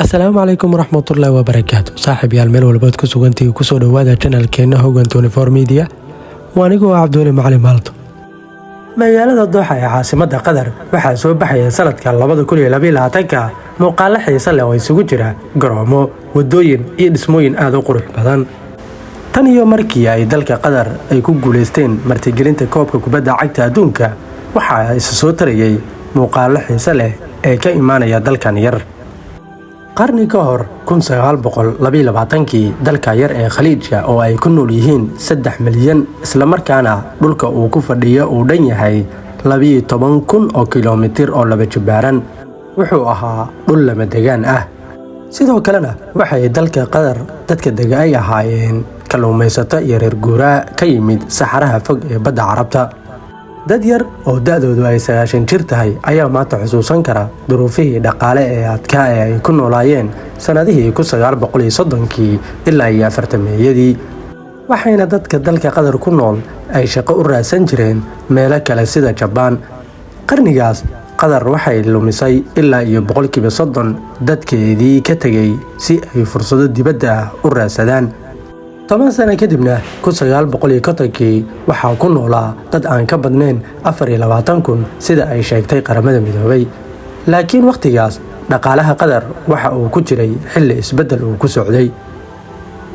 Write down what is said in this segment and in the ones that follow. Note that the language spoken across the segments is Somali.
Asalaamu calaykum waraxmatullaahi wabarakaatu. Saaxiib yaal, meel walbaad ku sugantihi, kusoo dhowaada channelkeenna Hogan Media. Waa anigoo ah Cabdiweli Macalin Maalto. Magaalada Dooxa ee caasimadda Qatar waxaa soo baxaya sanadka 2022-ka muuqaalo xiise leh oo isugu jira garoomo, wadooyin iyo dhismooyin aada u qurux badan. Tan iyo markii ay dalka Qatar ay ku guuleysteen martigelinta koobka kubadda cagta adduunka, waxaa isa soo tarayay muuqaalo xiise leh ee ka imaanaya dalkan yar. Qarni ka hor, 1922-kii, dalka yar ee Khaliijka oo ay ku nool yihiin 3 milyan, islamarkaana dhulka uu ku fadhiyo uu dhan yahay 12,000 oo kilomitir oo laba jibaaran, wuxuu ahaa dhul lama degaan ah. Sidoo kalena waxay dalka Qatar dadka dega ay ahaayeen kalluumaysato iyo reer guuraa ka yimid saxaraha fog ee Badda Carabta. Dad yar oo da'doodu ay 90 jir tahay ayaa maanta xusuusan kara duruufihii dhaqaale ee adkaa ee ay ku noolaayeen sannadihii 1930-kii ilaa iyo afartameeyadii, waxayna dadka dalka Qatar ku nool ay shaqo u raadsan jireen meelo kale sida Jabaan. Qarnigaas Qatar waxay lumisay ilaa iyo 30% dadkeedii ka tegay si ay fursado dibadda ah u raadsadaan. 10 sano kadibna, 1950-kii, waxaa ku noolaa dad aan ka badnayn 24,000, sida ay sheegtay Qaramada Midoobay. Laakiin wakhtigaas dhaqaalaha Qatar waxa uu ku jiray xilli isbeddel uu ku socday.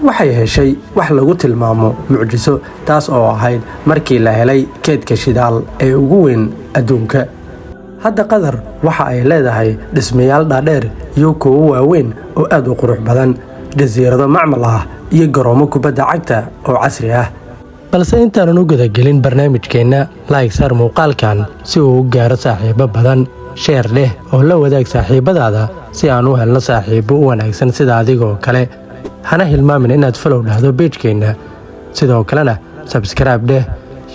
Waxay heshay wax lagu tilmaamo mucjiso, taas oo ahayd markii la helay keedka shidaal ee ugu weyn adduunka. Hadda Qatar waxa ay leedahay dhismayaal dhaadheer iyo kuwo waaweyn oo aad u qurux badan, jasiirado macmal ah iyo garoomo kubadda cagta oo casri ah. Balse intaanan u gudagelin barnaamijkeenna, like saar muuqaalkan si uu u gaaro saaxiibo badan, share dheh oo la wadaag saaxiibbadaada si aan u helno saaxiibbo u wanaagsan sida adigoo kale. Hana hilmaamin inaad follow dhahdo pagekeenna, sidoo kalena subscribe dheh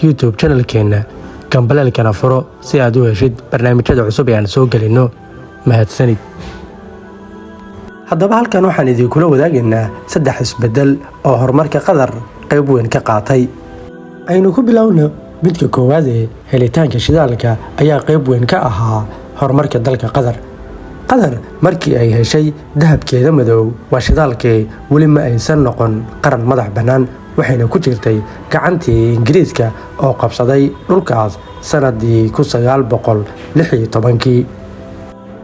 YouTube channelkeenna, gambaleelkana furo si aad u heshid barnaamijyada cusub ee aan soo gelinno. Mahadsanid. Haddaba halkan waxaan idinkula wadaagaynaa saddex isbeddel oo horumarka Qatar qayb weyn ka qaatay. Aynu ku bilowno midka koowaad ee helitaanka shidaalka ayaa qayb weyn ka ahaa horumarka dalka Qatar. Qatar markii ay heshay dahabkeeda madow, waa shidaalkee, weli ma aysan noqon qaran madax bannaan, waxayna ku jirtay gacantii Ingiriiska oo qabsaday dhulkaas sanadii 1916-kii.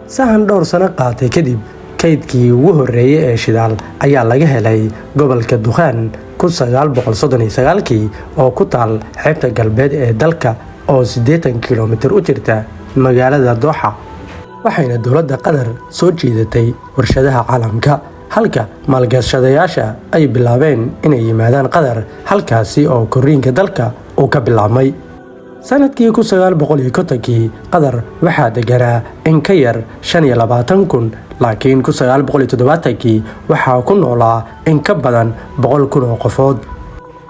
Sahan dhowr sano qaatay kadib, kaydkii ugu horreeyey ee shidaal ayaa laga helay gobolka Dukhaan 1939-kii oo ku taal xeebta galbeed ee dalka oo 80 kilomitir u jirta magaalada Dooxa, waxayna dowladda Qatar soo jiidatay warshadaha caalamka, halka maalgashadayaasha ay bilaabeen inay yimaadaan Qatar, halkaasi oo korriinka dalka uu ka bilaabmay. Sanadkii 1950-kii Qatar waxaa deganaa in ka yar 25,000, laakiin 1970-kii waxaa ku noolaa in ka badan 100,000 oo qofood.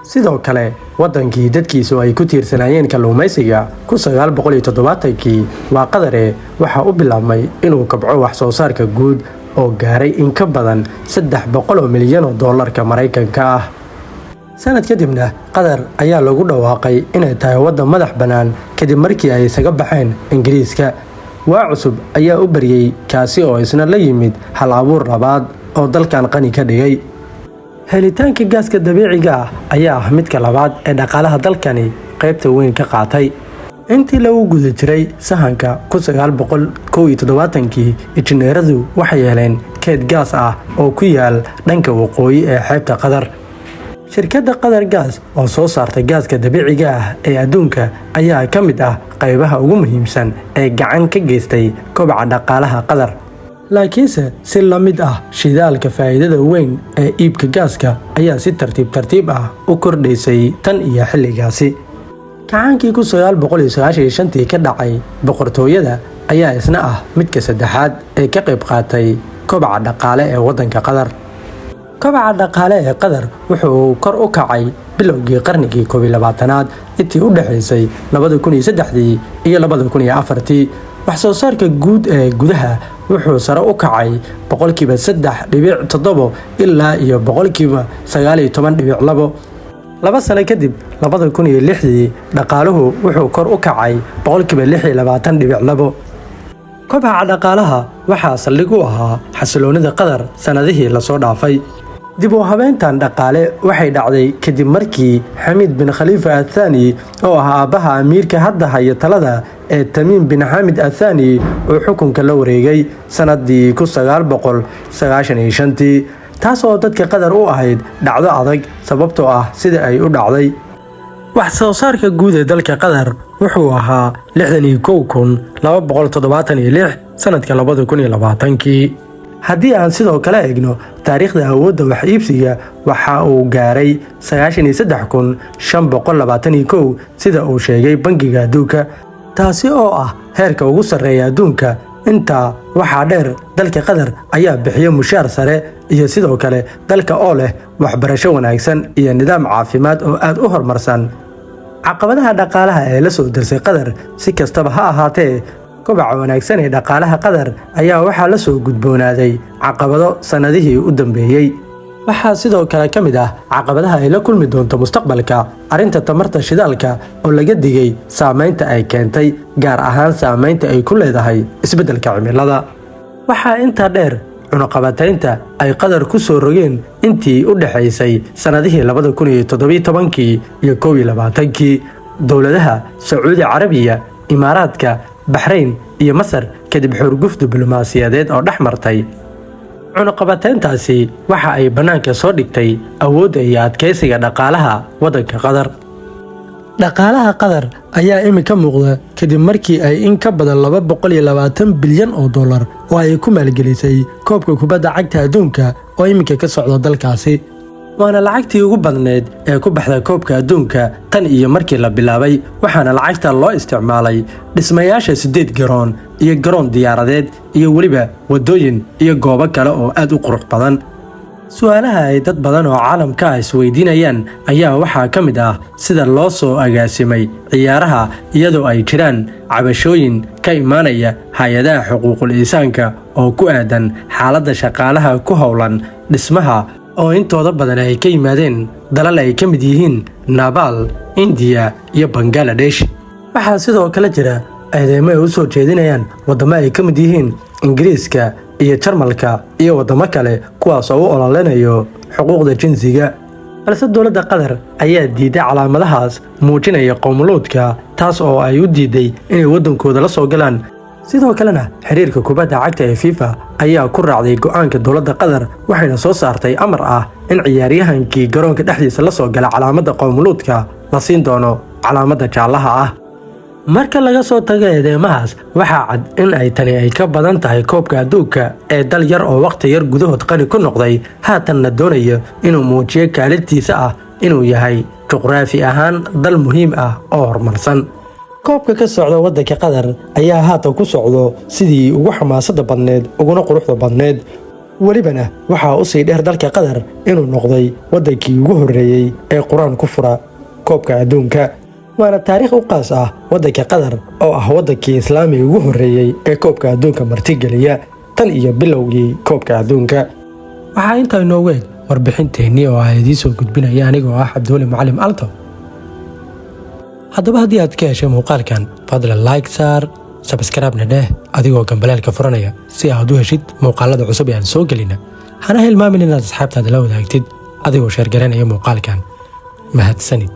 Sidoo kale, waddankii dadkiisu ay ku tiirsanaayeen kalluumaysiga, 1970-kii waa Qadare, waxaa u bilaabmay inuu kabco wax soo saarka guud oo gaaray in ka badan 300 milyan oo doolarka Maraykanka ah. Sanad kadibna Qatar ayaa lagu dhawaaqay inay tahay waddan madax bannaan kadib markii ay isaga baxeen Ingiriiska. Waa cusub ayaa u baryey, kaasi oo isna la yimid hal abuur labaad oo dalkan qani ka dhigay. Helitaanka gaaska dabiiciga ah ayaa ah midka labaad ee dhaqaalaha dalkani qaybta weyn ka qaatay. Intii lagu guda jiray sahanka 1971-kii, injineeradu waxay heleen keyd gaas ah oo ku yaal dhanka waqooyi ee xeebta Qatar. Shirkadda Qatar Gaas oo soo saarta gaaska dabiiciga ah ee adduunka ayaa ka mid ah qaybaha ugu muhiimsan ee gacan ka geystay kobaca dhaqaalaha Qatar. Laakiinse si la mid ah shidaalka, faa'iidada weyn ee iibka gaaska ayaa si tartiib tartiib ah u kordhaysay tan iyo xilligaasi. Kacaankii 1995-tii ka dhacay boqortooyada ayaa isna ah midka saddexaad ee ka qayb qaatay kobaca dhaqaale ee waddanka Qatar. Kobaca dhaqaale ee Qatar wuxuu kor u kacay bilowgii qarnigii 21-aad. Intii u dhexaysay 2003-dii iyo 2004-tii, wax soo saarka guud ee gudaha wuxuu sare u kacay 3.7% ilaa iyo 19.2%. 2 sano kadib, 2006-dii, dhaqaaluhu wuxuu kor u kacay 26.2%. Kobaca dhaqaalaha waxaa saldhig u ahaa xasiloonida Qatar sannadihii lasoo dhaafay. Dib u habeyntan dhaqaale waxay dhacday kadib markii Xamiid bin Khaliifa Athani, oo ah aabbaha amiirka hadda haya talada ee Tamiim bin Xamid Athani, uu xukunka la wareegay sanadii 1995-tii, taas oo dadka Qatar u ahayd dhacdo adag sababtoo ah sida ay u dhacday. Wax soo saarka guud ee dalka Qatar wuxuu ahaa 61,276 sanadka 2020-kii. Haddii aan sidoo kale eegno taariikhda awoodda wax iibsiga, waxa uu gaaray 93,521, sida uu sheegay Bangiga Adduunka, taasi oo ah heerka ugu sarreeya adduunka. Intaa waxaa dheer, dalka Qatar ayaa bixiya mushaar sare iyo sidoo kale dalka oo leh waxbarasho wanaagsan iyo nidaam caafimaad oo aad u horumarsan. Caqabadaha dhaqaalaha ee la soo darsay Qatar. Si kastaba ha ahaatee, kobaca wanaagsan ee dhaqaalaha Qatar ayaa waxaa la soo gudboonaaday caqabado sannadihii u dambeeyey. Waxaa sidoo kale ka mid ah caqabadaha ay la kulmi doonto mustaqbalka arrinta tamarta shidaalka oo laga digay saameynta ay keentay, gaar ahaan saameynta ay ku leedahay isbeddelka cimilada. Waxaa intaa dheer cunaqabataynta ay Qatar ku soo rogeen intii u dhexaysay sannadihii 2017-kii iyo 21-kii dowladaha Sacuudi Carabiya, Imaaraadka, Baxrayn iyo Masar, kadib xurguf diblomaasiyadeed oo dhex martay. Cunaqabatayntaasi waxa ay bannaanka soo dhigtay awoodda iyo adkaysiga dhaqaalaha waddanka Qatar. Dhaqaalaha Qatar ayaa iminka muuqda kadib markii ay in ka badan 220 bilyan oo dollar oo ay ku maalgelisay koobka kubadda cagta adduunka oo iminka ka socda dalkaasi, waana lacagtii ugu badneyd ee ku baxda koobka adduunka tan iyo markii la bilaabay. Waxaana lacagta loo isticmaalay dhismayaasha siddeed garoon iyo garoon diyaaradeed iyo weliba waddooyin iyo goobo kale oo aad u qurux badan. Su-aalaha ay dad badan oo caalamka ah isweydiinayaan ayaa waxaa ka mid ah sida loo soo agaasimay ciyaaraha, iyadoo ay jiraan cabashooyin ka imaanaya hay-adaha xuquuqul insaanka oo ku aadan xaaladda shaqaalaha ku howlan dhismaha, oo intooda badan ay ka yimaadeen dalal ay ka mid yihiin Nabaal, Indiya iyo Bangaladesh. Waxaa sidoo kale jira eedeymo ay u soo jeedinayaan waddamo ay ka mid yihiin Ingiriiska iyo Jarmalka iyo waddamo kale, kuwaas oo u ololeynayo xuquuqda jinsiga. Balse dowladda Qatar ayaa diiday calaamadahaas muujinaya qowmuluudka, taas oo ay u diiday inay waddankooda la soo galaan. Sidoo kalena xiriirka kubadda cagta ee FIFA ayaa ku raacday go'aanka dowladda Qatar, waxayna soo saartay amar ah in ciyaaryahankii garoonka dhexdiisa la soo gala calaamadda qowmuluudka la siin doono calaamadda jaallaha ah. Marka laga soo tago eedeymahaas, waxaa cad in ay tani ay ka badan tahay koobka adduunka ee dal yar oo wakhti yar gudahood qani ku noqday, haatanna doonayo inuu muujiyo kaalintiisa ah inuu yahay juqraafi ahaan dal muhiim ah oo horumarsan. Koobka ka socda waddanka Qatar ayaa haatan ku socdo sidii ugu xamaasadda badneed uguna quruxda badneed. Welibana waxaa usii dheer dalka Qatar inuu noqday waddankii ugu horreeyey ee Qur-aan ku fura koobka adduunka, waana taariikh u qaas ah waddanka Qatar oo ah waddankii Islaamiga ugu horreeyey ee koobka adduunka martigeliya tan iyo bilowgii koobka adduunka. Waxaa intaa inoogu eg warbixinteennii oo ah idiin soo gudbinaya anigoo ah Cabdiweli Macalim Alto. Haddaba haddii aad ka heshay muuqaalkan, fadlan like saar, subscribe-na dheh adigoo gambaleelka furanaya, si aad u heshid muuqaalada cusub ee aan soo gelina. Hana hilmaamin inaad asxaabtaada la wadaagtid adigoo share garaynaya muuqaalkan. Mahadsanid.